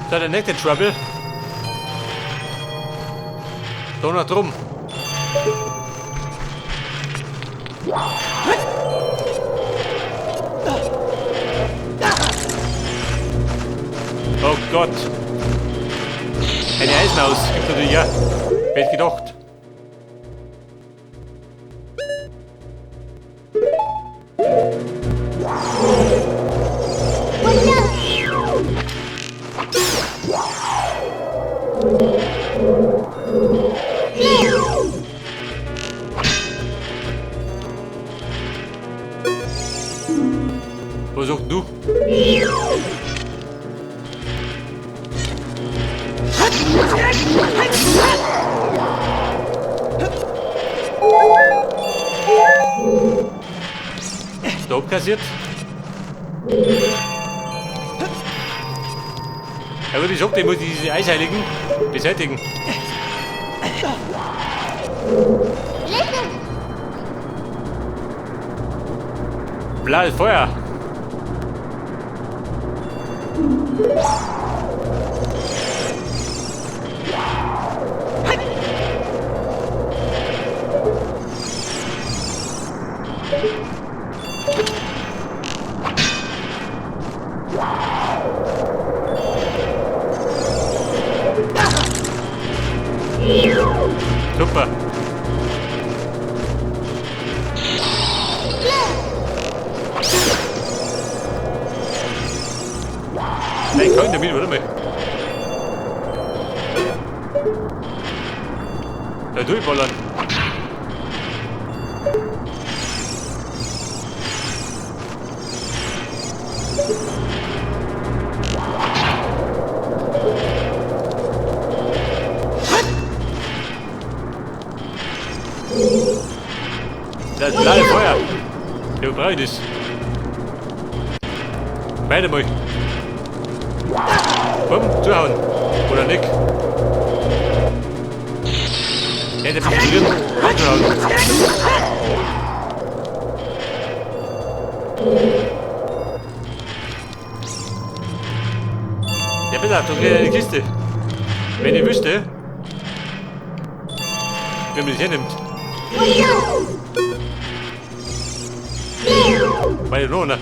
So, der nächste Trouble. Da noch drum. Oh Gott. Eine Eismaus gibt natürlich ja. Wer hätte gedacht. Was sagst du? Stopp kassiert. Ja gut, ich sag, ich muss diese Eisheiligen beseitigen. Blaues Feuer. Super. Nein, ich kann damit, warte mal. Da durchballern. Das blaue Feuer. Ja, brauche ich das? Beide mal. Komm, zuhauen. Oder nicht? Ja, der bist drin. Zuhauen. Ja, bitte, da geht eine Kiste. Wenn ich wüsste, wenn man das hernimmt. Meine Lohne.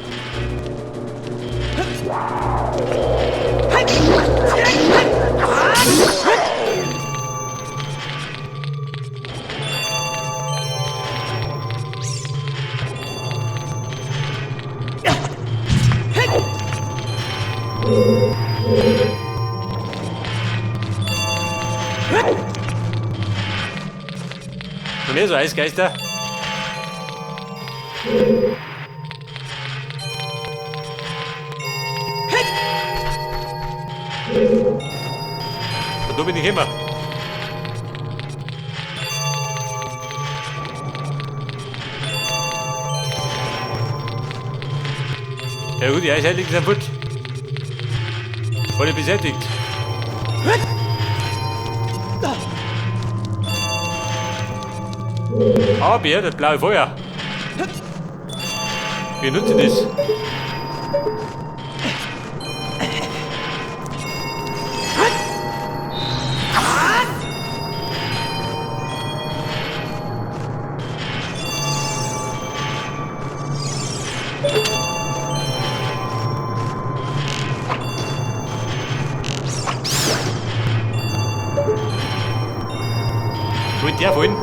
Noch mehr so Eisgeister. Und da bin ich immer. Ja gut, die Eisheiligen sind fort. Alle beseitigt. Aber das blaue Feuer. Wie nutze ich das? Wo ist der vorhin?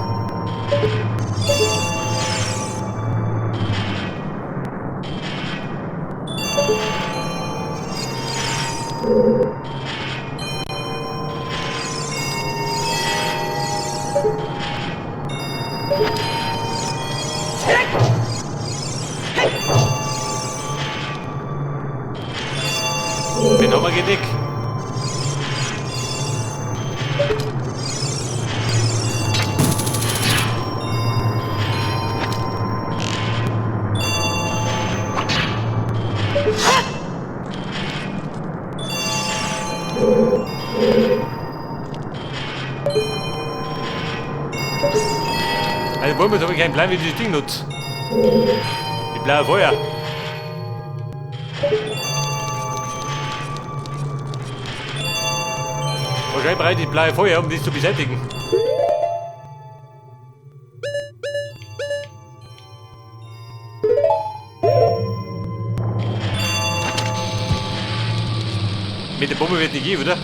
Den haben wir gedeckt. Also wollen wir, habe ich keinen Plan, wie ich dieses Ding nutze. Die blaue Feuer. Wahrscheinlich bereite ich blaue Feuer, um das zu beseitigen. Mit der Bombe wird nicht gehen, oder?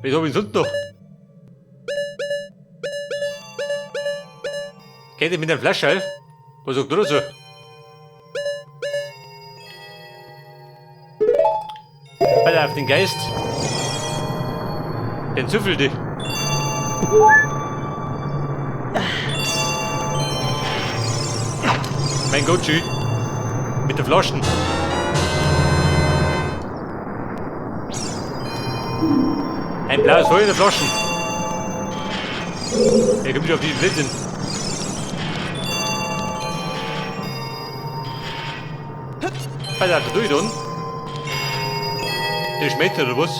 Was hab ich sonst noch? Geht ihr mit dem Flaschall? Was sagt du dazu? Alter, auf den Geist. Den züffel dich. Mein Gott, schön. Mit den Flaschen. Ein blaues Feuer in der Flaschen. Er kommt schon auf diesen Blödsinn. Alter, da tue ich dann. Der schmeckt oder was?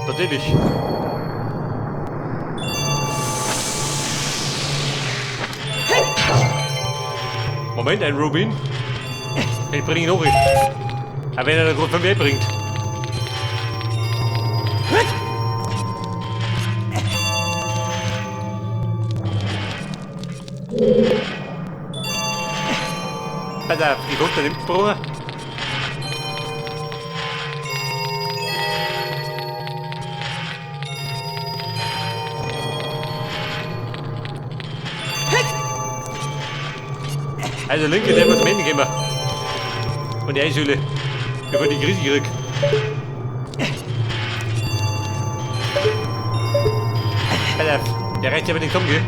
Natürlich. Moment, ein Rubin. Den bringe ich noch hin. Aber wenn er da gerade von mir bringt. Pass auf, die kommt da nicht gesprungen. Also linke, der wird zum Ende gehen. Und die Eishöhle. Bevor die Krise krieg. Pass auf, der reicht aber nicht um, gell?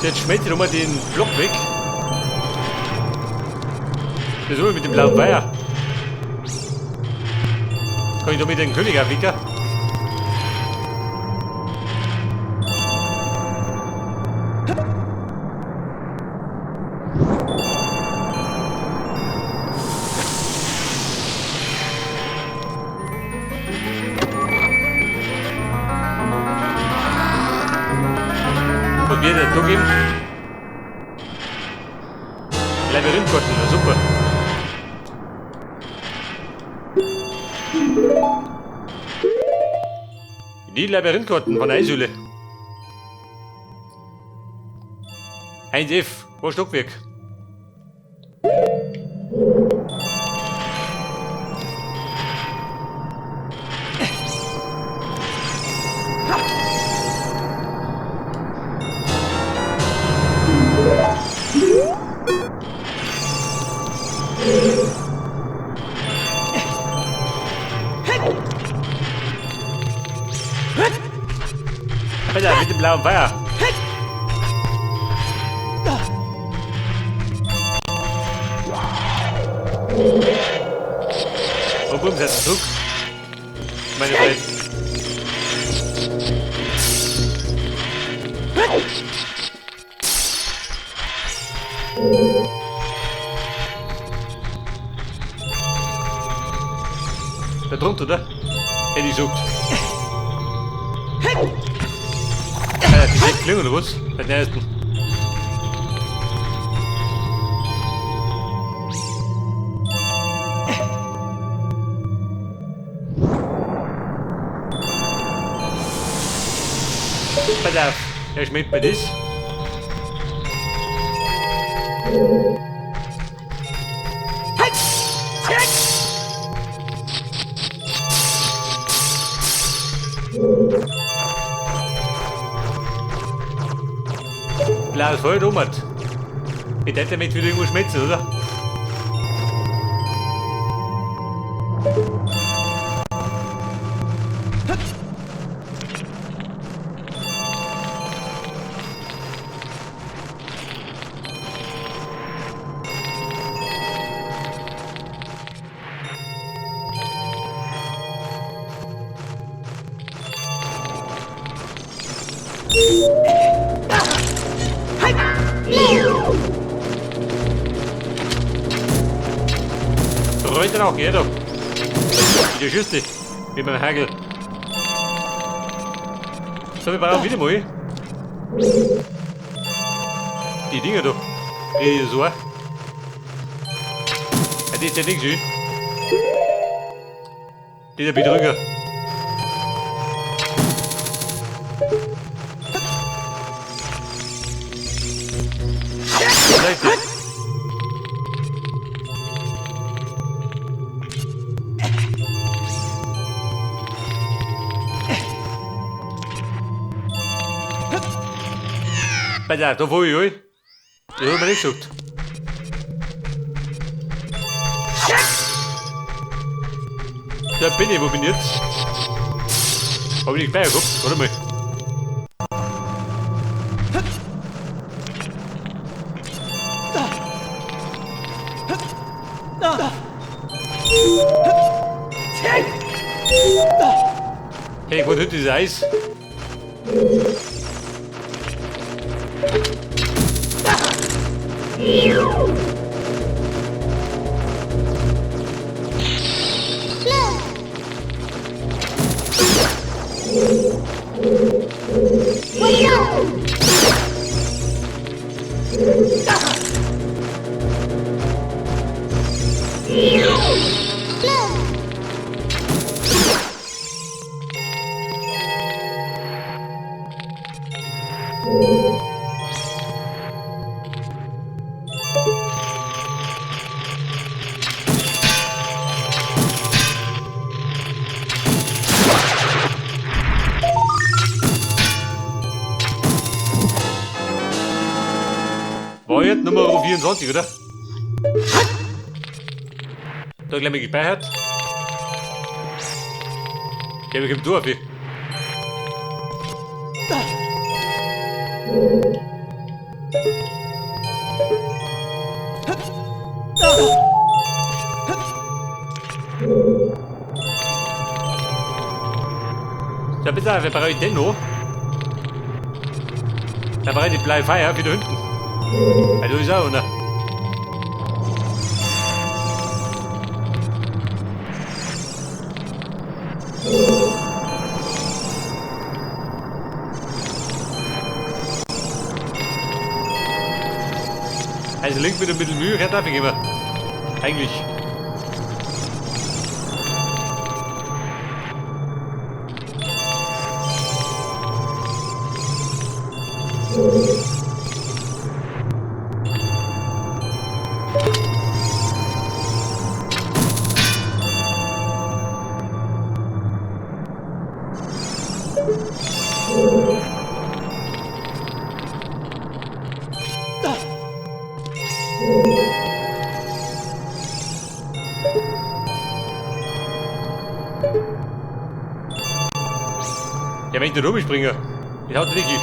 Jetzt schmelzt nochmal den Block weg. Das ist mit dem blauen Feuer. Kann ich doch mit dem König aufwicken? Was wird der da geben? Labyrinthkarten, na super. Die Labyrinthkarten von der Eishöhle. 1F, wo Stockwerk. Alter, mit dem blauen Feuer. Oh, boom, setzt Zug. Meine Welt. Da drunter, oder? Hätte ich gesagt. Alter, die sind klingen, oder was? Bei den ersten. Pass auf, er schmeckt mir das. Blaues Feuer dummert. Ich hätte damit wieder irgendwo schmetzen, oder? Rollt dann auch jeder. Wieder Schüsse. Mit meinem Hagel. So, wir brauchen wieder mal die Dinger da. Die so. Ja, die ist ja nicht schön. Dieser Betrüger. Alter, da wo ich, ui. Das hab ich mir nicht gesagt. Da bin ich, wo bin ich jetzt? Hab ich nicht gleich gehabt? Warte mal. Hey, wo tut dieses Eis? War jetzt Nummer 24, oder? Da gleich mal gespeichert. Ja, wir kommen durch. Ja, bitte, wer brauche ich denn noch? Da brauche ich die Bleifeier wieder hinten. Ja, du ist auch, ne? Also Link mit ein bisschen Mühe, darf ich immer. Eigentlich. Ja, wenn ich da rumspringe, ich haut richtig.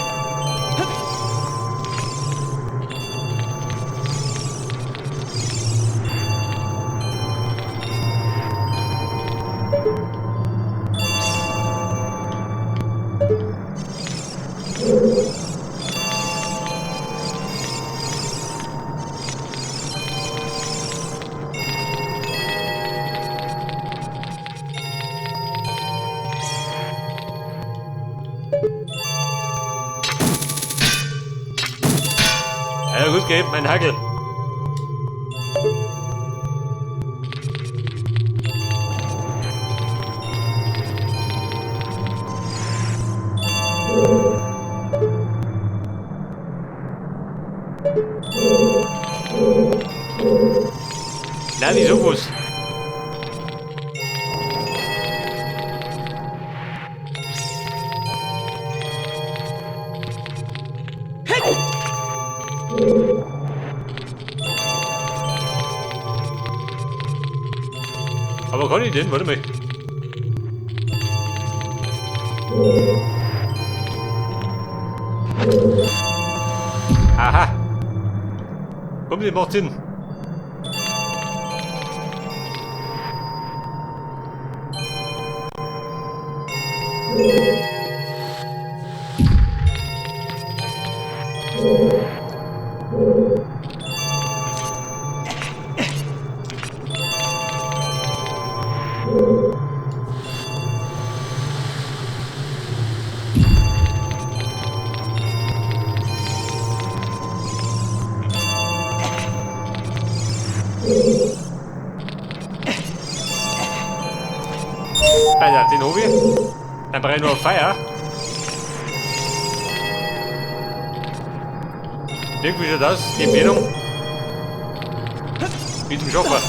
Ja gut, geht, mein Hagel. Nein, nicht so groß. Aber kann ich denn? Warte mal. Aha. Komm, den macht Sinn. Alter, den hab ich. Dann brauche ich noch ein Feuer. Irgendwie schaut das, die Empfehlung. Mit dem Schaffer.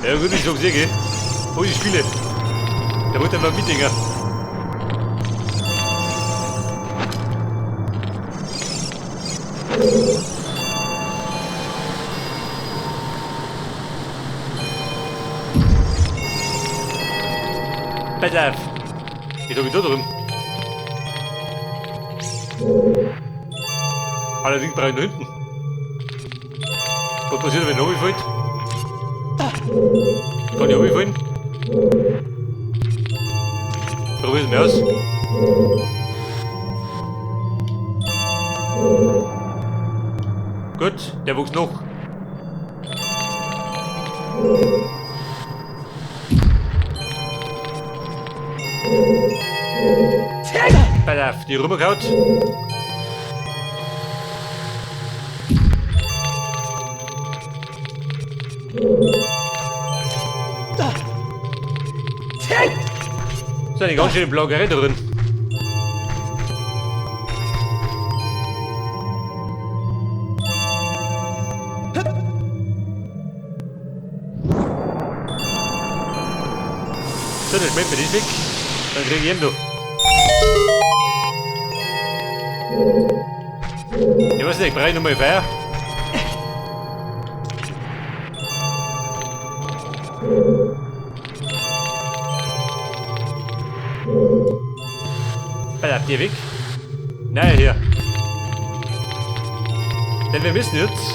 Ja gut, ich sag's dir, gell. Hol die Spiele. Der wollte einfach mitdenken. Pass auf. Ich hab ich da drüben. Allerdings brauche ich noch hinten. Was passiert, wenn ich runterfällt? Kann ich runterfallen? Probier's mal aus. Gut, der wächst noch. Pass auf, die rübergehaut. Das ist eine ganz schöne Bloggerei drin. So, das schmeckt mir nicht weg. Dann krieg ich ihn noch. Ich weiß nicht, ich brauche nochmal Feuer. Bleibt ihr weg? Nein, hier. Denn wir müssen jetzt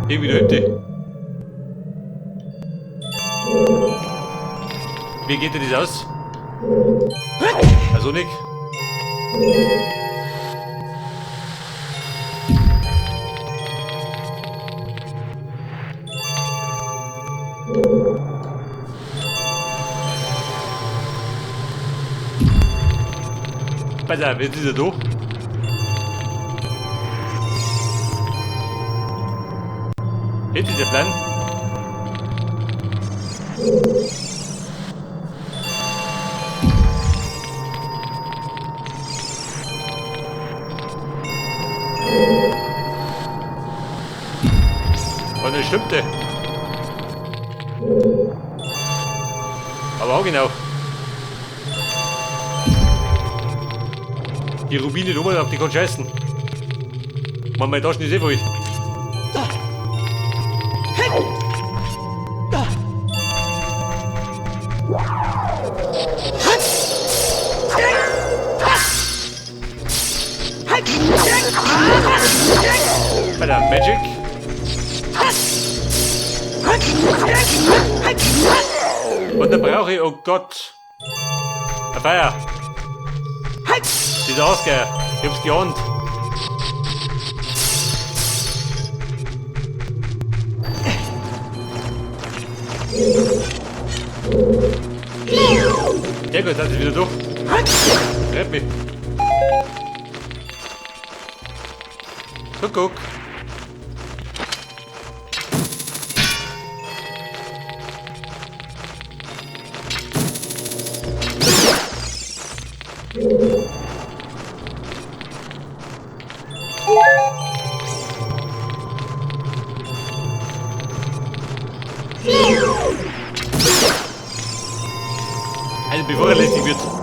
irgendwie da hinten. Wie geht denn das aus? Also nicht. Pass auf, jetzt ist er da. Jetzt ist der Plan. Und das stimmte. Aber auch genau. Die Rubine Nummer auf die kann scheißen. Man, meine Taschen ist eh voll. Bei der Magic. Und dann brauche ich, oh Gott, ein Feuer. Dieser Ausgeier. Ich hab's geahnt. Sehr gut, dann ist wieder durch. Rett mich. Kuckuck. Also bevor er lästig wird.